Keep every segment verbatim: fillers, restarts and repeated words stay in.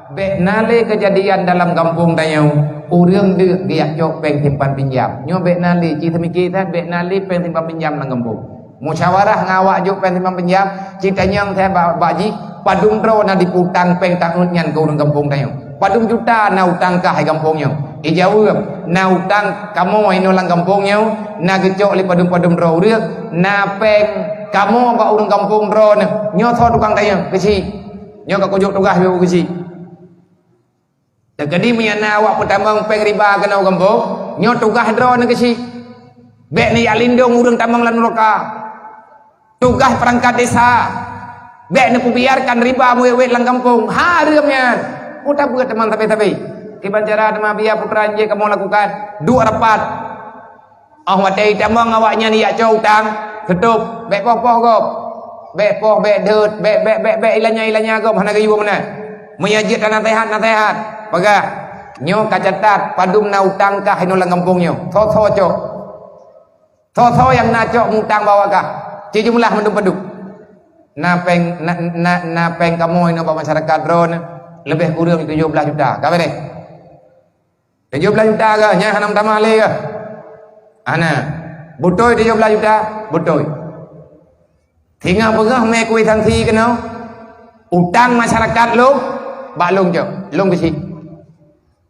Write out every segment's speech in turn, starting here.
Bék na lé keujadian dalam gampông tanyoe, ureuëng deuk geujak cok péng simpan pinjam. Nyoe bék na lé, ci teumiki that bék na lé péng simpan pinjam lam gampông. Musyawarah ngon awak jok péng simpan pinjam, ci tanyong that bak, bak jih, padum droe na jipeutang péng taun nyan keu ureuëng gampông tanyoe. Padum juta na utang kah di gampông nyoe. Ijaweueb, na utang kamoe inoe lam gampông nyoe, na geucok lé padum-padum droe ureuëng, na péng kamoe bak ureuëng gampông droeneuh. Nyoe soe tukang tanyong, keuchik. Nyoe ka kujok tugaih bak keuchik. Teukeudi meunyo na awak peutamong péng riba keunoe gampông, nyoe tugaih droeneuh keuchik. Bék neujak lindong ureuëng tamong lam nuraka. Tugaih peurangkat desa, bék neupeubiarkan riba meuwét-wét lam gampông. Hareuem nyan. Peue tabeuet teuma sabe-sabe. Kiban cara teuma biya putra jih kamoe lakukan. Duek rapat. Óh watée jitamong awaknyan jijak cok utang, seutôb, bék poh-poh gob. Bék poh, bék deuet, bék, bék, bék, bék ilanya-ilanya gob hana geuyue meunan. Meunyo jeuet tanaseuhat-naseuhat, peugah, "Nyoe kacatat padum na utang kah inoe lam gampông nyoe. Soe-soe cok? Soe-soe nyang na cok mutang bak awak kah? Ci jeumeulah mandum padum." Na péng, na, na, na péng kamoe inoe bak masyarakat droeneuh leubeh kureueng tujoh blaih juta. Ka beureh? Tujoh blaih juta kah? Nyan hana meutamah lé kah? Hana. Beutôi tujoh blaih juta? Beutôi. Singoh peugah mé kwitansi keunoe, utang masyarakat lôn, bak lôn cok, lôn keuchik.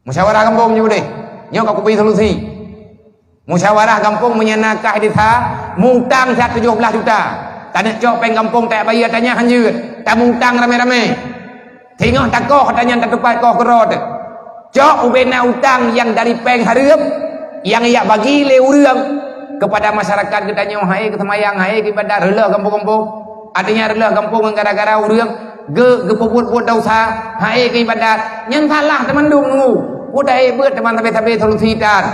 Musyawarah gampông jih udeh. Nyoe ka kubi solusi. Musyawarah gampông meunyo na kah desa, mutang siat tujoh blaih juta. Taneuk cok péng gampông tajak bayeue, tanyah hanjeuet. Tamutang ramé-ramé. Singoh takoh ata nyan tatupat koh keudroe teuh. Cok ubena utang nyang dari péng hareuem, nyang jak bagi lé ureuëng keupada masyarakat geutanyoe, hai keu seumayang, hai keu ibadat, reuloh gampông-gampông. Artinya reuloh gampông ngon gara-gara ureuëng geu-, geupeubuet-buet desya, hai keu ibadat. Nyan salah teuma mandum nunggu. Peue taék beuet teuma sabe-sabe solusi tan.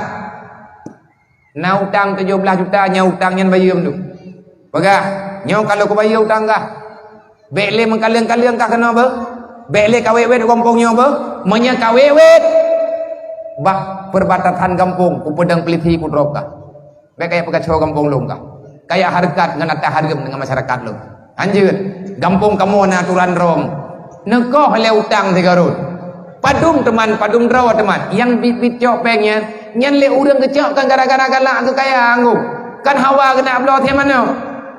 Na utang tujoh blaih juta, nyan utang nyan bayeue mandum. Peugah, "Nyoe ka lôn kubayeue utang kah. Bék lé meukaleueng-kaleueng kah keunoe beuh. Bék lé kawét-wét u gampông nyoe beuh. Meunyo kawét-wét, bak peurbatasan gampông, kupeudong peulisi kudrob kah. Bék kajak peukaco gampông lôn kah. Kajak hareukat ngon ata hareuem deungon masyarakat lôn." Hanjeuet, gampông kamoe na aturan droe. Neukoh lé utang sigoe rot. Padum teuma, padum droe teuma nyang biet-biet cok péng nyan, nyan lé ureuëng geucok kan gara-gara galak geukaya anggô. Kan hawa geunak bloe thée manok.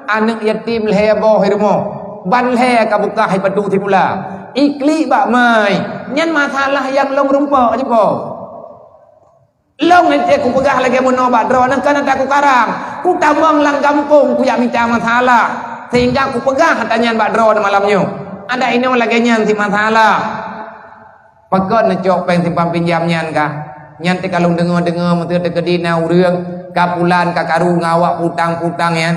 Aneuëk yatim lhée boh i rumoh, ban lhée ka bukah i patu sikula. Iklik bak mai, nyan masalah nyang lôn rumpok jipo. Lôn ente kupeugah lagée meunoe bak droeneuh, kan ata kukarang. Kutamong lam gampông kujak mita masalah, sehingga kupeugah ata nyan bak droeneuh malam nyoe. Adak inoe lagée nyan si masalah. Pakon neucok péng simpan pinjam nyan kah? Nyan teuka lôn deungoe-deungoe meuteue teukeudi na ureuëng ka pulan ka karu ngon awak putang-putang nyan.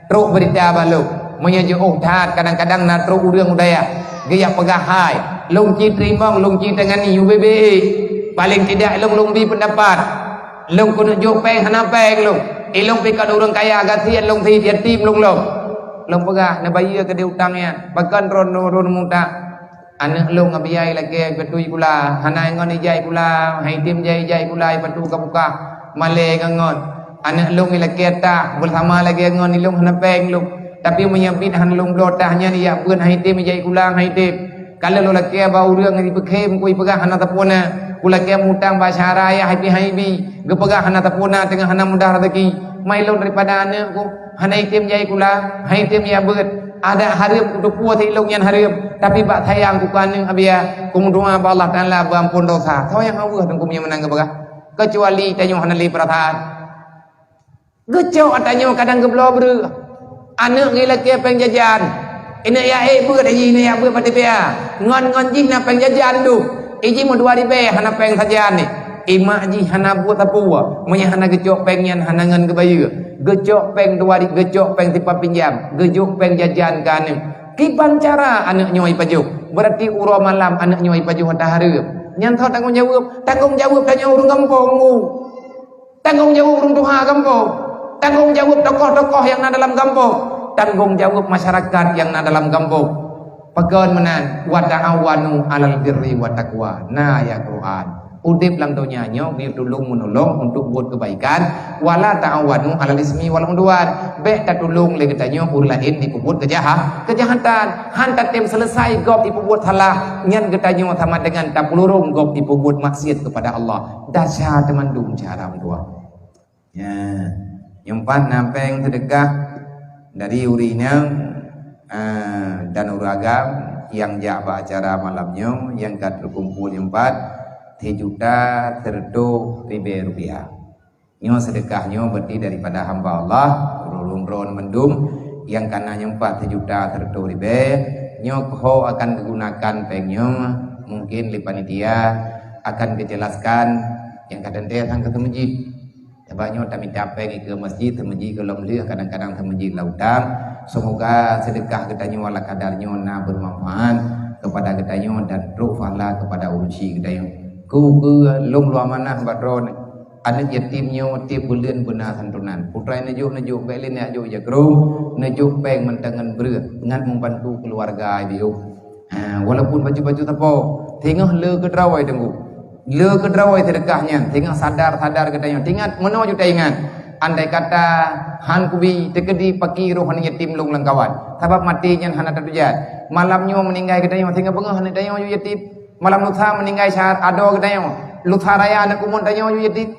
Trok beurita bak lôn, meunyoe jiôh that kadang-kadang na trok ureuëng u dayah geujak peugah hai, lôn ci teurimong, lôn ci tangani U B B E. Paleng tidak lôn, lôn bi peundapat. Lôn keuneuk jok péng hana péng lôn. Ilôn pih kon ureuëng kaya, gasien lôn, si yatim lôn lom. Lôn peugah neubayeue keudeh utang nyan, pakon droeneuh, droeneuh muta. Aneuëk lôn Abiya ilakée beutôi kula, hana ngon ijai kula, hai tem jai ijai kula, ipatu ka bukah, malée ngon ngon. Aneuëk lôn ilakée tah beusama lagée ngon ilôn hana péng lôn. Tapi meunyoe biet hana lôn bloe tah nyan ijak beuet hai tem ijai kula, hai tem. Ka lheueh lôn lakée bak ureuëng ipeukhem ku ipeugah hana sapeue na. Kulakée mutang bak syedara yah hai pi hai bi, geupeugah hana sapeue na teungoh hana mudah raseuki. Mai lôn daripada aneuëk ku. Hana item jai kula, hana item ijak beuet. Adak hareuem kuteupeue si ilôn nyan hareuem, tapi bak sayang ku keu aneuëk Abiya, kumeudoá bak Allah Taala beuamphon desya. Soe nyang haweueh teungku meunyoe meunan geupeugah? Keucuali tanyoe hana lé peurasaan. Geucok ata nyoe kadang geubloe breueh. Aneuëk geulakée péng jajan. Inong jak ék beuet, jih inong jak beuet bak T P A. Ngon-ngon jih na péng jajan dum. Iji meudua ribée hana péng sajan nyan. Imak jih hana buet sapeue, meunyoe hana geucok péng nyan hana ngon geubayeue. Geucok péng dua ri-, geucok péng simpan pinjam, geujok péng jajan keu aneuëk. Kiban cara aneuëk nyoe ipajoh? Beurati uroe malam aneuëk nyoe ipajoh ata hareuem. Nyan soe tanggong jaweueb? Tanggong jaweueb tanyoe ureuëng gampông. Tanggong jaweueb ureuëng tuha gampông. Tanggong jaweueb tokoh-tokoh nyang na dalam gampông. Tanggong jaweueb masyarakat nyang na dalam gampông. Pakon meunan, "Wa ta'awanu 'alal birri wat taqwa." Na ya Quran. Udeb lam donya nyoe geuyue tulông meunolong untuk buet keubaikan, "Wala ta'awanu 'alal ismi wal 'udwan." Bék tatulông lé geutanyoe ureueng laén dipeubuet keujaha-, keujahatan. Han tatem seuleusai gob jipeubuet salah, nyan geutanyoe sama dengan tapeulurông gob jipeubuet maksiat keupada Allah. Dasar teumandum cara meutuah. Ya, nyang pat na péng seudeukah dari ureueng inong, eh, dan ureueng agam nyang jak bak acara malam nyoe nyang ka teukumpul nyang pat sijuta siratoh ribèe rupiah. Nyoe seudeukah nyoe berarti daripada hamba Allah, ureueng droen mandum nyang ka na nyang pat sijuta siratoh ribèe, nyoe keuh akan geugunakan péng nyoe mungkin lé panitia akan geujelaskan nyang ka teuntèe sang keu seumeujid. Sabab nyoe tamita péng ikeue masjid, seumeujid gohlom lheueh, kadang-kadang seumeujid lam utang. Seumoga seudeukah geutanyoe ala kadar nyoe na beumanfaat keupada geutanyoe dan trok pahala keupada ureueng syik geutanyoe. Keu, keu lôn luwa manah bak droeneuh, aneuk yatim nyoe tiep buleuen beuna santunan. Putra neujok-neujok, bék lé neujok jakrong, neujok péng mantong ngon breueh, ngat meubantu keuluwarga jiôh. Ha, walaupun baju-baju sapo, singoh le keudroe teungku. Le keudroe seudeukah nyan, singoh sadar-sadar geutanyoe. Ingat, meunoe ju taingat. Andai kata han kubi teukeudi paki roh aneuk yatim lôn lam kawan. Sabab maté nyan hana tatujat. Malam nyoe meuninggai geutanyoe, singoh beungoh aneuk tanyoe ju yatim. Malam lusa meuninggai syahat adoe geutanyoe. Lusa raya aneuk umon tanyoe ju yatim.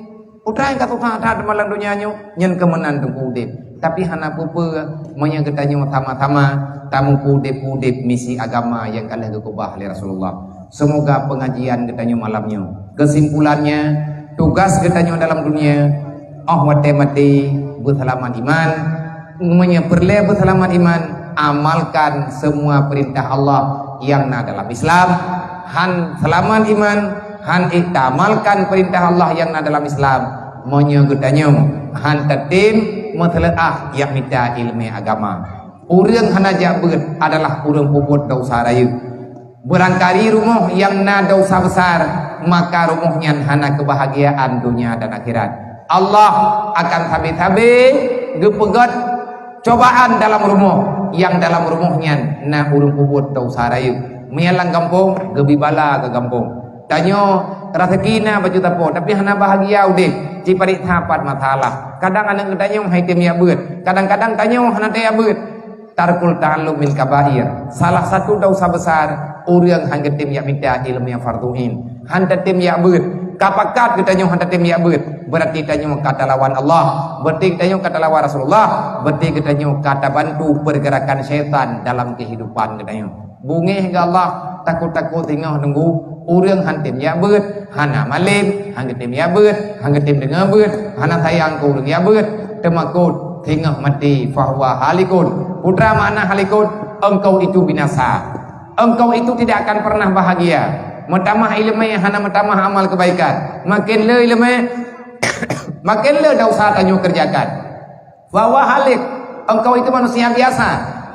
Putra nyang ka susah that malam donya nyoe, nyan keuh meunan teungku udeb. Tapi hana peue-peue, meunyoe geutanyoe sama-sama tamupeudeb-udeb misi agama nyang ka lheueh geukeubah lé Rasulullah. Seumoga peungajian geutanyoe malam nyoe, keusimpulannya, tugas geutanyoe dalam dunia, óh watèe maté, beuseulamat iman, meunyoe peureulèe beuseulamat iman, amalkan semua perintah Allah nyang na dalam Islam. Han seulamat iman, han ék taamalkan perintah Allah nyang na dalam Islam, meunyoe geutanyoe han tatem meuseuleuah jak mita ileumèe agama. Ureueng hana jak beuet adalah ureueng peubuet desya rayeuk. Beurangkali rumoh nyang na desya besar, maka rumoh nyan hana keubahgiaan donya dan akhirat. Allah akan sabe-sabe geupeugöt cobaan dalam rumoh, nyang dalam rumoh nyan na ureueng peubuet desya rayeuk. Meunyan lam gampông, geubi bala keu gampông. Tanyoe raseuki na bacut sapo, tapi hana bahgia udeb, ciparit sapat masalah. Kadang aneuk geutanyoe han tem jak beuet, kadang-kadang tanyoe hana tem jak beuet. Tarkul ta'allum min kabair. Salah satu desya besar, ureueng han geutem jak mita ileumèe nyang fardhu ain. Han tatem jak beuet. Ka pakat geutanyoe han tatem jak beuet, berarti tanyoe ka talawan Allah. Berarti tanyoe ka talawan Rasulullah. Berarti geutanyoe ka tabantu pergerakan syaitan dalam kehidupan geutanyoe. Beungéh keu Allah, takot-takot singoh nunggu ureueng han tem jak beuet, hana malem, han geutem jak beuet, han geutem deungoe beuet, hana sayang keu ureueng jak beuet, teumakot singoh maté, fahuwa halikun. Putra makna halikun, engkau itu binasa. Engkau itu tidak akan pernah bahagia. Meutamah ileumèe hana meutamah amal kebaikan. Makin le ileumèe, makin le desya tanyoe kerjakan. Fahuwa halik, engkau itu manusia biasa.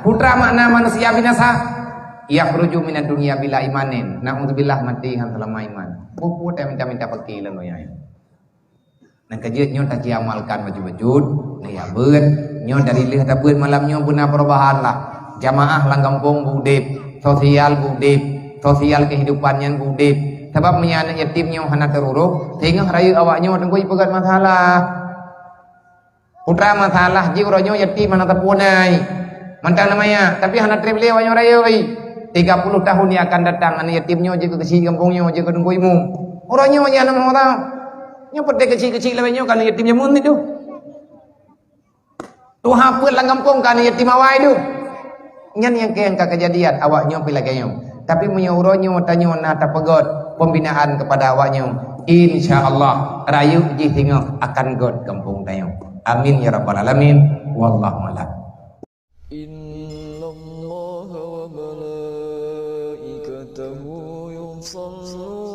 Putra makna manusia binasa. Yakhruju minad dunya bila imanin. Na'udzubillah, maté han seulama iman. Peue-peue taminta-minta paki lam donya nyoe. Nyang keujeuet nyoe taci amalkan bacut-bacut, neujak beuet. Nyoe dari lheueh tabeuet malam nyoe beuna perubahan lah. Jamaah lam gampông beudeb, sosial beudeb, sosial kehidupan nyan beudeb. Sabab meunyoe aneuk yatim nyoe hana teururôh, singoh rayeuk awak nyoe teungku jipeugöt masalah. Putra masalah jih uroe nyoe yatim hana teupeu nai. Mantong na maya, tapi hana trép lé awak nyoe rayeuk ai. Tiga puluh tahun yang akan datang aneuk yatim nyoe jeuet keu keuchik gampông nyoe jeuet keu teungku imum. Uroe nyoe jih hana meuhoreumat. Nyoe peuté keuchik-keuchik lagèe nyoe ka aneuk yatim jameun itu. Tuha peuet lam gampông ka aneuk yatim awai itu. Nyan nyang keu nyang ka keujadian awak nyoe pih lagèe nyoe. Tapi meunyoe uroe nyoe tanyoe na tapeugöt pembinaan kepada awak nyoe, insya Allah rayeuk jih singoh akan göt gampông tanyoe. Amin ya rabbal alamin. Wallahu a'lam. Innallaha wa malaikatahu yusalluna